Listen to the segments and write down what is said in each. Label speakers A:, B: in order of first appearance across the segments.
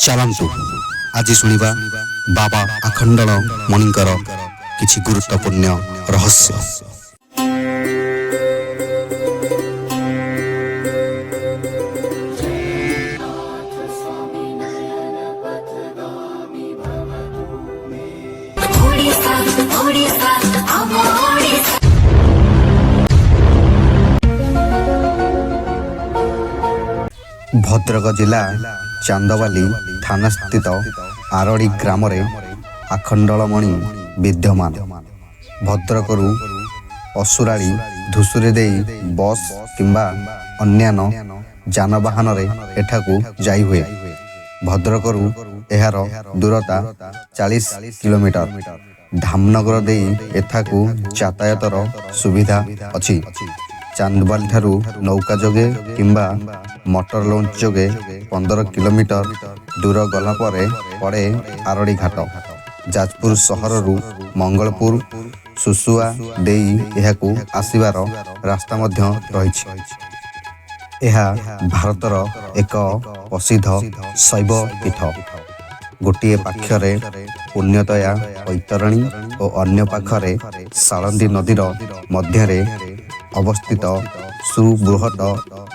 A: ଚାଲନ୍ତୁ ଆଜି ଶୁଣିବା ବାବା ଆଖଣ୍ଡଳ ମଣିଙ୍କର କିଛି ଗୁରୁତ୍ୱପୂର୍ଣ୍ଣ ରହସ୍ୟ।
B: ଓଡ଼ିଶା ଓଡ଼ିଶା ଆମ ଓଡ଼ିଶା।
A: ଭଦ୍ରକ ଜିଲ୍ଲା ଚାନ୍ଦବାଲି ଥାନାସ୍ଥିତ ଆରଡ଼ି ଗ୍ରାମରେ ଆଖଣ୍ଡଳମଣି ବିଦ୍ୟମାନ। ଭଦ୍ରକରୁ ଅସୁରାଳି ଧୂସୁରୀ ଦେଇ ବସ୍ କିମ୍ବା ଅନ୍ୟାନ୍ୟ ଯାନବାହନରେ ଏଠାକୁ ଯାଇହୁଏ। ଭଦ୍ରକରୁ ଏହାର ଦୂରତା 40 କିଲୋମିଟର। ଧାମନଗର ଦେଇ ଏଠାକୁ ଯାତାୟାତର ସୁବିଧା ଅଛି। ଚାନ୍ଦବାଲିଠାରୁ ନୌକା ଯୋଗେ କିମ୍ବା ମଟର ଲଞ୍ଚ ଯୋଗେ 15 କିଲୋମିଟର ଦୂର ଗଲା ପରେ ପଡ଼େ ଆରଡ଼ି ଘାଟ। ଯାଜପୁର ସହରରୁ ମଙ୍ଗଳପୁର, ସୁସୁଆ ଦେଇ ଏହାକୁ ଆସିବାର ରାସ୍ତା ମଧ୍ୟ ରହିଛି। ଏହା ଭାରତର ଏକ ପ୍ରସିଦ୍ଧ ଶୈବ ପୀଠ। ଗୋଟିଏ ପାଖରେ ପୁଣ୍ୟତୋୟା ବୈତରଣୀ ଓ ଅନ୍ୟ ପାଖରେ ସାଳନ୍ଦୀ ନଦୀର ମଧ୍ୟରେ ଅବସ୍ଥିତ ସୁବୃହତ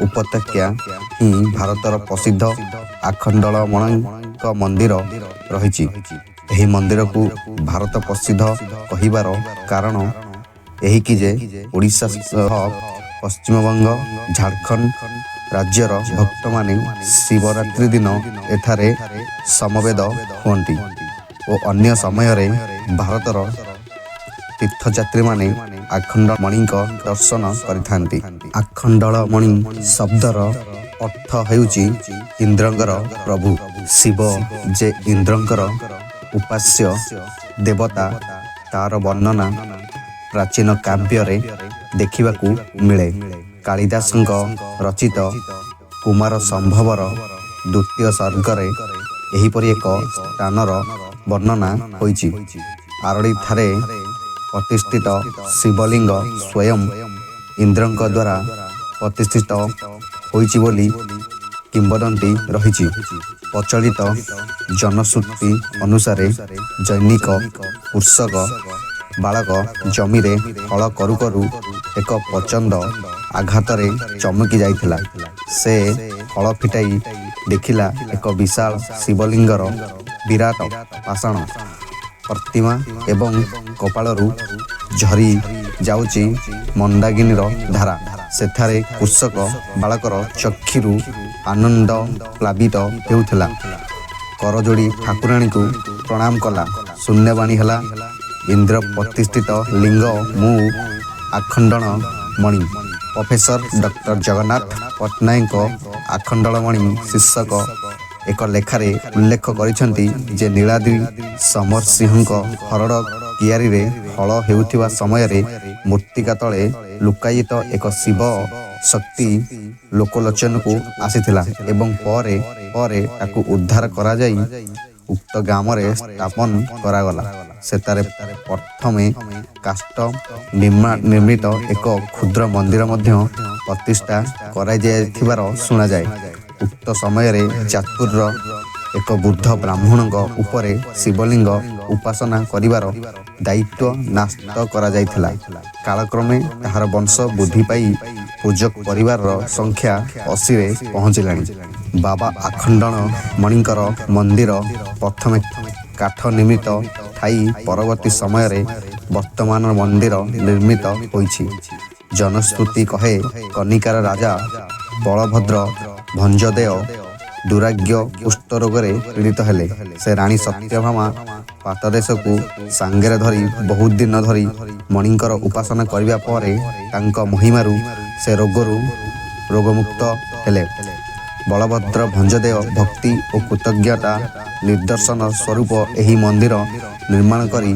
A: ଉପତ୍ୟକା ହିଁ ଭାରତର ପ୍ରସିଦ୍ଧ ଆଖଣ୍ଡଳମଣିଙ୍କ ମନ୍ଦିର ରହିଛି। ଏହି ମନ୍ଦିରକୁ ଭାରତ ପ୍ରସିଦ୍ଧ କହିବାର କାରଣ ଏହିକି ଯେ ଓଡ଼ିଶା ସହ ପଶ୍ଚିମବଙ୍ଗ, ଝାଡ଼ଖଣ୍ଡ ରାଜ୍ୟର ଭକ୍ତମାନେ ଶିବରାତ୍ରି ଦିନ ଏଠାରେ ସମବେତ ହୁଅନ୍ତି ଓ ଅନ୍ୟ ସମୟରେ ଭାରତର ତୀର୍ଥଯାତ୍ରୀମାନେ ଆଖଣ୍ଡଳମଣିଙ୍କ ଦର୍ଶନ କରିଥାନ୍ତି। ଆଖଣ୍ଡଳମଣି ଶବ୍ଦର ଅର୍ଥ ହେଉଛି ଇନ୍ଦ୍ରଙ୍କର ପ୍ରଭୁ। ଶିବ ଯେ ଇନ୍ଦ୍ରଙ୍କର ଉପାସ୍ୟ ଦେବତା, ତାର ବର୍ଣ୍ଣନା ପ୍ରାଚୀନ କାବ୍ୟରେ ଦେଖିବାକୁ ମିଳେ। କାଳିଦାସଙ୍କ ରଚିତ କୁମାର ସମ୍ଭବର ଦ୍ୱିତୀୟ ସର୍ଗରେ ଏହିପରି ଏକ ସ୍ଥାନର ବର୍ଣ୍ଣନା ହୋଇଛି। ଆରଡ଼ିଠାରେ ପ୍ରତିଷ୍ଠିତ ଶିବଲିଙ୍ଗ ସ୍ୱୟଂ ଇନ୍ଦ୍ରଙ୍କ ଦ୍ୱାରା ପ୍ରତିଷ୍ଠିତ ହୋଇଛି ବୋଲି କିମ୍ବଦନ୍ତୀ ରହିଛି। ପ୍ରଚଳିତ ଜନଶ୍ରୁତି ଅନୁସାରେ ଜନୈକ କୃଷକ ବାଳକ ଜମିରେ ହଳ କରୁ କରୁ ଏକ ପ୍ରଚଣ୍ଡ ଆଘାତରେ ଚମକି ଯାଇଥିଲା। ସେ ହଳ ଫିଟାଇ ଦେଖିଲା, ଏକ ବିଶାଳ ଶିବଲିଙ୍ଗର ବିରାଟ ପାଷାଣ ପ୍ରତିମା ଏବଂ କପାଳରୁ ଝରି ଯାଉଛି ମନ୍ଦାକିନୀର ଧାରା। ସେଠାରେ କୃଷକ ବାଳକର ଚକ୍ଷୁରୁ ଆନନ୍ଦ ପ୍ଲାବିତ ହେଉଥିଲା। କରଯୋଡ଼ି ଠାକୁରାଣୀଙ୍କୁ ପ୍ରଣାମ କଲା। ଶୂନ୍ୟବାଣୀ ହେଲା, ଇନ୍ଦ୍ର ପ୍ରତିଷ୍ଠିତ ଲିଙ୍ଗ ମୁଁ ଆଖଣ୍ଡଳ ମଣି। ପ୍ରଫେସର ଡକ୍ଟର ଜଗନ୍ନାଥ ପଟ୍ଟନାୟକଙ୍କ ଆଖଣ୍ଡଳମଣି ଶୀର୍ଷକ ଏକ ଲେଖାରେ ଉଲ୍ଲେଖ କରିଛନ୍ତି ଯେ ନୀଳାଦ୍ରି ସମରସିଂହଙ୍କ ହରଡ଼ କିଆରିରେ ହଳ ହେଉଥିବା ସମୟରେ ମୃତ୍ତିକା ତଳେ ଲୁକ୍କାୟିତ ଏକ ଶିବ ଶକ୍ତି ଲୋକଲୋଚନକୁ ଆସିଥିଲା ଏବଂ ପରେ ପରେ ତାକୁ ଉଦ୍ଧାର କରାଯାଇ ଉକ୍ତ ଗ୍ରାମରେ ସ୍ଥାପନ କରାଗଲା। ସେଠାରେ ପ୍ରଥମେ କାଷ୍ଠ ନିର୍ମିତ ଏକ କ୍ଷୁଦ୍ର ମନ୍ଦିର ମଧ୍ୟ ପ୍ରତିଷ୍ଠା କରାଯାଇଥିବାର ଶୁଣାଯାଏ। ଉକ୍ତ ସମୟରେ ଯାଜପୁରର ଏକ ବୃଦ୍ଧ ବ୍ରାହ୍ମଣଙ୍କ ଉପରେ ଶିବଲିଙ୍ଗ ଉପାସନା କରିବାର ଦାୟିତ୍ୱ ନ୍ୟସ୍ତ କରାଯାଇଥିଲା। କାଳକ୍ରମେ ତାହାର ବଂଶ ବୃଦ୍ଧି ପାଇ ପୂଜକ ପରିବାରର ସଂଖ୍ୟା 80ରେ ପହଞ୍ଚିଲାଣି। ବାବା ଆଖଣ୍ଡଳ ମଣିଙ୍କର ମନ୍ଦିର ପ୍ରଥମେ କାଠ ନିର୍ମିତ ଥାଇ ପରବର୍ତ୍ତୀ ସମୟରେ ବର୍ତ୍ତମାନର ମନ୍ଦିର ନିର୍ମିତ ହୋଇଛି। ଜନଶ୍ରୁତି କହେ, କନିକାର ରାଜା ବଳଭଦ୍ର ଭଞ୍ଜଦେଓ ଦୁରାରୋଗ୍ୟ କୁଷ୍ଠରୋଗରେ ପୀଡ଼ିତ ହେଲେ। ସେ ରାଣୀ ସତ୍ୟଭାମା ପାଦଦେଶକୁ ସାଙ୍ଗରେ ଧରି ବହୁତ ଦିନ ଧରି ମଣିଙ୍କର ଉପାସନା କରିବା ପରେ ତାଙ୍କ ମହିମାରୁ ସେ ରୋଗରୁ ରୋଗମୁକ୍ତ ହେଲେ। ବଳଭଦ୍ର ଭଞ୍ଜଦେଓ ଭକ୍ତି ଓ କୃତଜ୍ଞତା ନିଦର୍ଶନ ସ୍ୱରୂପ ଏହି ମନ୍ଦିର ନିର୍ମାଣ କରି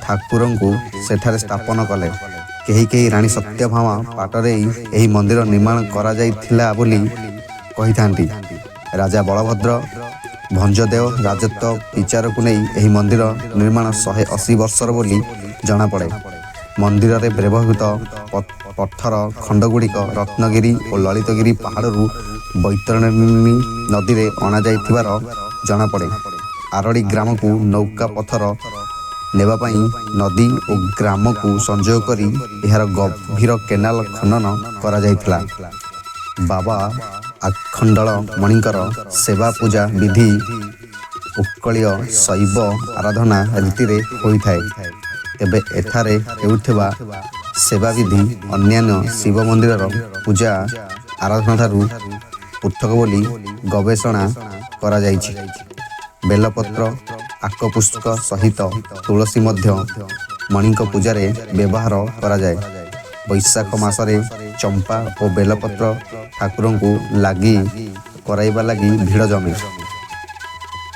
A: ଠାକୁରଙ୍କୁ ସେଠାରେ ସ୍ଥାପନ କଲେ। କେହି କେହି ରାଣୀ ସତ୍ୟଭାମା ପାଟରେଇ ଏହି ମନ୍ଦିର ନିର୍ମାଣ କରାଯାଇଥିଲା ବୋଲି କହିଥାନ୍ତି। ରାଜା ବଳଭଦ୍ର ଭଞ୍ଜଦେଓ ରାଜତ୍ୱ ବିଚାରକୁ ନେଇ ଏହି ମନ୍ଦିର ନିର୍ମାଣ 180 ବର୍ଷର ବୋଲି ଜଣାପଡ଼େ। ମନ୍ଦିରରେ ବ୍ୟବହୃତ ପଥର ଖଣ୍ଡଗୁଡ଼ିକ ରତ୍ନଗିରି ଓ ଲଳିତଗିରି ପାହାଡ଼ରୁ ବୈତରଣୀ ନଦୀରେ ଅଣାଯାଇଥିବାର ଜଣାପଡ଼େ। ଆରଡ଼ି ଗ୍ରାମକୁ ନୌକା ପଥର ନେବା ପାଇଁ ନଦୀ ଓ ଗ୍ରାମକୁ ସଂଯୋଗ କରି ଏହାର ଗଭୀର କେନାଲ ଖନନ କରାଯାଇଥିଲା। ବାବା ଆଖଣ୍ଡଳମଣିଙ୍କର ସେବା ପୂଜା ବିଧି ଉତ୍କଳୀୟ ଶୈବ ଆରାଧନା ରୀତିରେ ହୋଇଥାଏ। ତେବେ ଏଠାରେ ହେଉଥିବା ସେବାବିଧି ଅନ୍ୟାନ୍ୟ ଶିବ ମନ୍ଦିରର ପୂଜା ଆରାଧନାଠାରୁ ପୃଥକ ବୋଲି ଗବେଷଣା କରାଯାଇଛି। ବେଲପତ୍ର, ଆକପୁଷ୍ପ ସହିତ ତୁଳସୀ ମଧ୍ୟ ମଣିଙ୍କ ପୂଜାରେ ବ୍ୟବହାର କରାଯାଏ। ବୈଶାଖ ମାସରେ ଚମ୍ପା ଓ ବେଲପତ୍ର ଠାକୁରଙ୍କୁ ଲାଗି କରାଇବା ଲାଗି ଭିଡ଼ ଜମେ।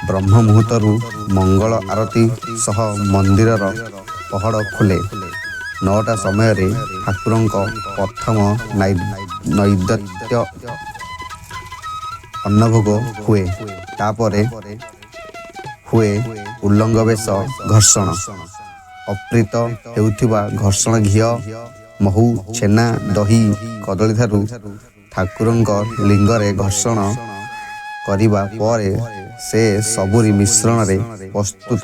A: ବ୍ରହ୍ମ ମୁହୂର୍ତ୍ତରୁ ମଙ୍ଗଳ ଆରତୀ ସହ ମନ୍ଦିରର ପହଡ଼ ଖୋଲେ। 9ଟା ସମୟରେ ଠାକୁରଙ୍କ ପ୍ରଥମ ନୈବେଦ୍ୟ ଅନ୍ନଭୋଗ ହୁଏ। ତାପରେ ହୁଏ ଉଲଙ୍ଗ ବେଶ ଘର୍ଷଣ। ଅର୍ପିତ ହେଉଥିବା ଘର୍ଷଣ ଘିଅ, ମହୁ, ଛେନା, ଦହି, କଦଳୀଠାରୁ ଠାକୁରଙ୍କ ଲିଙ୍ଗରେ ଘର୍ଷଣ କରିବା ପରେ ସେ ସବୁରି ମିଶ୍ରଣରେ ପ୍ରସ୍ତୁତ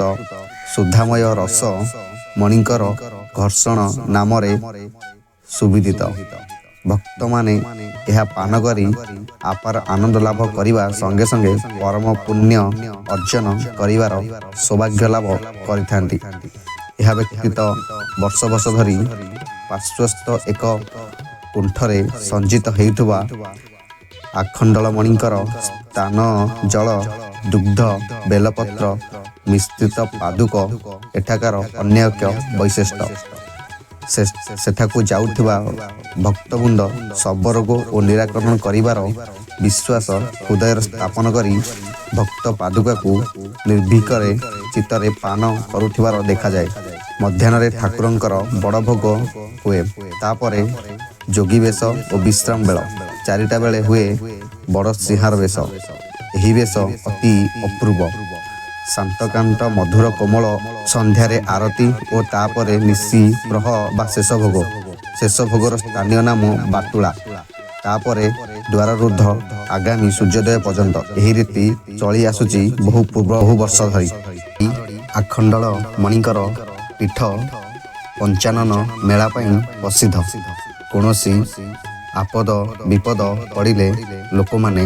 A: ସୁଧାମୟ ରସ ମଣିଙ୍କର ଘର୍ଷଣ ନାମରେ ସୁବିଦିତ। ଭକ୍ତମାନେ ଏହା ପାନ କରି ଅପାର ଆନନ୍ଦ ଲାଭ କରିବା ସଙ୍ଗେ ସଙ୍ଗେ ପରମ ପୁଣ୍ୟ ଅର୍ଜନ କରିବାର ସୌଭାଗ୍ୟ ଲାଭ କରିଥାନ୍ତି। ଏହା ବ୍ୟତୀତ ବର୍ଷ ବର୍ଷ ଧରି ପାର୍ଶ୍ୱସ୍ଥ ଏକ କୁଣ୍ଡରେ ସଞ୍ଚିତ ହେଉଥିବା ଆଖଣ୍ଡଳମଣିଙ୍କର ସ୍ନାନ ଜଳ, ଦୁଗ୍ଧ, ବେଲପତ୍ର ମିଶ୍ରିତ ପାଦୁକ ଏଠାକାର ଅନ୍ୟ ଏକ ବୈଶିଷ୍ଟ୍ୟ। ସେଠାକୁ ଯାଉଥିବା ଭକ୍ତବୃନ୍ଦ ସର୍ବରୋଗ ଓ ନିରାକରଣ କରିବାର ବିଶ୍ୱାସ ହୃଦୟରେ ସ୍ଥାପନ କରି ଭକ୍ତ ପାଦୁକାକୁ ନିର୍ଭୀକରେ ଚିତ୍ତରେ ପାନ କରୁଥିବାର ଦେଖାଯାଏ। ମଧ୍ୟାହ୍ନରେ ଠାକୁରଙ୍କର ବଡ଼ ଭୋଗ ହୁଏ। ତାପରେ ଯୋଗୀ ବେଶ ଓ ବିଶ୍ରାମ ବେଳ। 4ଟା ବେଳେ ହୁଏ ବଡ଼ ସିଂହାର ବେଶ। ଏହି ବେଶ ଅତି ଅପୂର୍ବ, ଶାନ୍ତକାନ୍ତ, ମଧୁର, କୋମଳ। ସନ୍ଧ୍ୟାରେ ଆରତୀ ଓ ତାପରେ ନିଶି ପ୍ରହ ବା ଶେଷ ଭୋଗ। ଶେଷ ଭୋଗର ସ୍ଥାନୀୟ ନାମ ବାଟୁଳା। ତାପରେ ଦ୍ୱାରରୁଦ୍ଧ ଆଗାମୀ ସୂର୍ଯ୍ୟୋଦୟ ପର୍ଯ୍ୟନ୍ତ। ଏହି ରୀତି ଚଳି ଆସୁଛି ବହୁ ପୂର୍ବ ବହୁ ବର୍ଷ ଧରି। ଆଖଣ୍ଡଳ ମଣିଙ୍କର ପୀଠ ପଞ୍ଚାନନ ମେଳା ପାଇଁ ପ୍ରସିଦ୍ଧ। କୌଣସି ଆପଦ ବିପଦ ପଡ଼ିଲେ ଲୋକମାନେ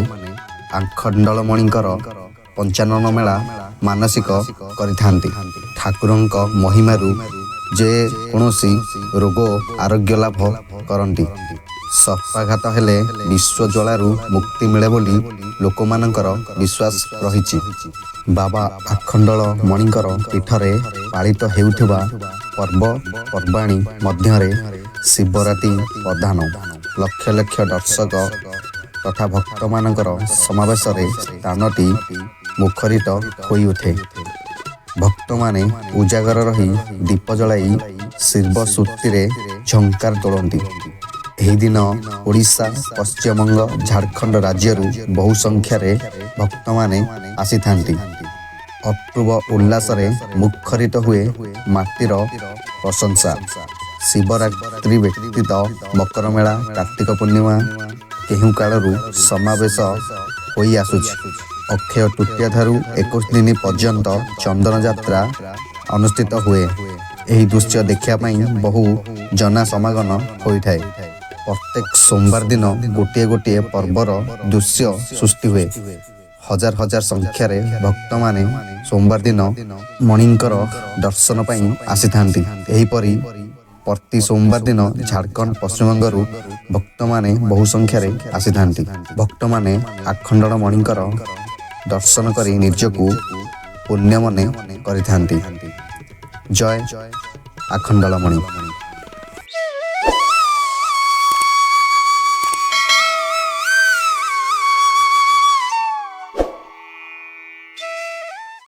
A: ଆଖଣ୍ଡଳମଣିଙ୍କର ପଞ୍ଚାନନ ମେଳା ମାନସିକ କରିଥାନ୍ତି। ଠାକୁରଙ୍କ ମହିମାରୁ ଯେ କୌଣସି ରୋଗ ଆରୋଗ୍ୟ ଲାଭ କରନ୍ତି। ସର୍ପାଘାତ ହେଲେ ବିଷଜ୍ୱାଳାରୁ ମୁକ୍ତି ମିଳେ ବୋଲି ଲୋକମାନଙ୍କର ବିଶ୍ୱାସ ରହିଛି। ବାବା ଆଖଣ୍ଡଳ ମଣିଙ୍କର ପୀଠରେ ପାଳିତ ହେଉଥିବା ପର୍ବପର୍ବାଣୀ ମଧ୍ୟରେ ଶିବରାତ୍ରି ପ୍ରଧାନ। ଲକ୍ଷ ଲକ୍ଷ ଦର୍ଶକ ତଥା ଭକ୍ତମାନଙ୍କର ସମାବେଶରେ ସ୍ଥାନଟି ମୁଖରିତ ହୋଇଉଠେ। ଭକ୍ତମାନେ ଉଜାଗର ରହି ଦୀପ ଜଳାଇ ଶିବ ସ୍ତୁତିରେ ଝଙ୍କାର ତୋଳନ୍ତି। ଏହି ଦିନ ଓଡ଼ିଶା, ପଶ୍ଚିମବଙ୍ଗ, ଝାଡ଼ଖଣ୍ଡ ରାଜ୍ୟରୁ ବହୁ ସଂଖ୍ୟାରେ ଭକ୍ତମାନେ ଆସିଥାନ୍ତି। ଅପୂର୍ବ ଉଲ୍ଲାସରେ ମୁଖରିତ ହୁଏ ମାଟିର ପ୍ରଶଂସା। ଶିବରାତ୍ରି ବ୍ୟତୀତ ମକର ମେଳା, କାର୍ତ୍ତିକ ପୂର୍ଣ୍ଣିମା କେଉଁ କାଳରୁ ସମାବେଶ ହୋଇ ଆସୁଛି। ଅକ୍ଷୟ ତୃତୀୟା ଠାରୁ 21 ଦିନ ପର୍ଯ୍ୟନ୍ତ ଚନ୍ଦନ ଯାତ୍ରା ଅନୁଷ୍ଠିତ ହୁଏ। ଏହି ଦୃଶ୍ୟ ଦେଖିବା ପାଇଁ ବହୁ ଜନସମାଗମ ହୋଇଥାଏ। ପ୍ରତ୍ୟେକ ସୋମବାର ଦିନ ଗୋଟିଏ ଗୋଟିଏ ପର୍ବର ଦୃଶ୍ୟ ସୃଷ୍ଟି ହୁଏ। ହଜାର ହଜାର ସଂଖ୍ୟାରେ ଭକ୍ତମାନେ ସୋମବାର ଦିନ ମଣିଙ୍କର ଦର୍ଶନ ପାଇଁ ଆସିଥାନ୍ତି। ଏହିପରି ପ୍ରତି ସୋମବାର ଦିନ ଝାଡ଼ଖଣ୍ଡ, ପଶ୍ଚିମବଙ୍ଗରୁ ଭକ୍ତମାନେ ବହୁ ସଂଖ୍ୟାରେ ଆସିଥାନ୍ତି। ଭକ୍ତମାନେ ଆଖଣ୍ଡଳ ମଣିଙ୍କର ଦର୍ଶନ କରି ନିଜକୁ ପୁଣ୍ୟ ମନେ କରିଥାନ୍ତି। ଜୟ ଆଖଣ୍ଡଳମଣି।